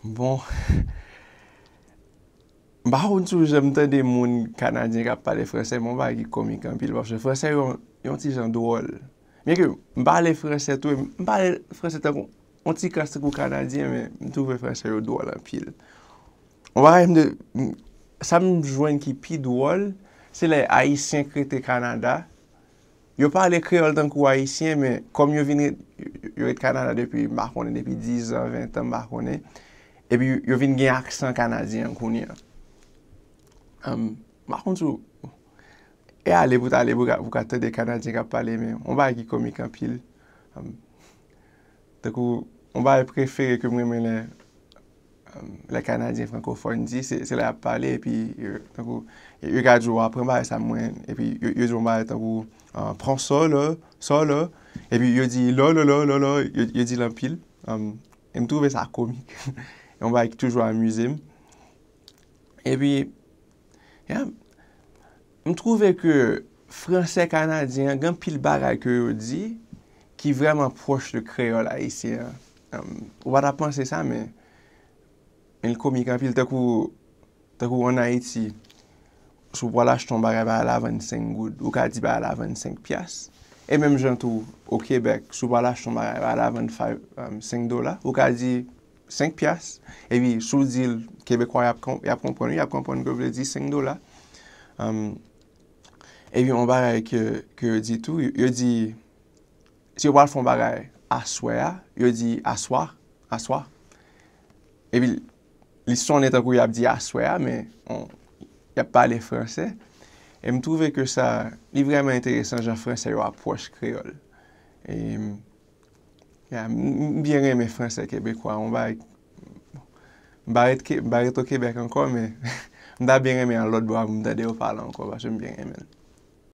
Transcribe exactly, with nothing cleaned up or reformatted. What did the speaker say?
Bon, m pa konn si w janm tande moun Kanadyen k ap pale fransè, men yon bagay ki komik anpil, paske fransè yo yon ti jan dwòl. Byenke m pale fransè tou, m pale fransè tankou yon ti kras tankou Kanadyen, men m twouve fransè yo dwòl anpil. Yon bagay m te, m- sa m jwenn ki pi dwòl, se lè Ayisyen k rete Kanada, yo pale kreyòl tankou Ayisyen, men kòm yo vin ret, yo ret Kanada depi, m pa konnen, depi diz an, ven an, m pa konnen, epi yo vin gen aksan Kanadyen an kounye a. M pa konn si w, e ale pou w t ale pou w ka tande Kanadyen k ap pale, men yon bagay ki komik anpil. Tankou, yon bagay prefere ke m renmen lè lè Kanadyen frankofòn di, se lè y ap pale, epi yo, tankou, yo ka di w, "W ap pran bagay sa mwen," epi yo di yon bagay tankou, "Pran sa la, sa la," epi yo di, "La, la, la, la, la," yo di l anpil. E m twouve sa komik. Yon bagay ki toujou amize m. Epi, yeah, m twouve ke fransè kanadyen an, gen anpil bagay ke yo di ki vrèman pwòch de kreyòl ayisyen an. Ou pa t ap panse sa, men men l komik anpil, tankou, tankou ann Ayiti, si w pral achte yon bagay, bagay la vann senk goud, ou ka di bagay la vann senk pyas. E menm jan tou, o Kebèk, si w pral achte yon bagay, bagay la vann five, um, senk dola, ou ka di senk pyas. Epi, si w di l Kebekwa, y ap konprann, y ap konprann ke w vle di senk dola. Um, epi, yon bagay ke, ke yo di tou, yo di, si yo pral fè yon bagay aswè a, yo di aswa, aswa. Epi li sonnen tankou y ap di aswè a, men y ap pale fransè. E m twouve ke sa, li vrèman enteresan jan fransè yo apwòch kreyòl. E m byen renmen fransè kebekwa, yon bagay, m pa ret o Kebèk ankò, men m ta byen renmen al lòt bò a pou m tande yo pale ankò, paske m byen renmen l.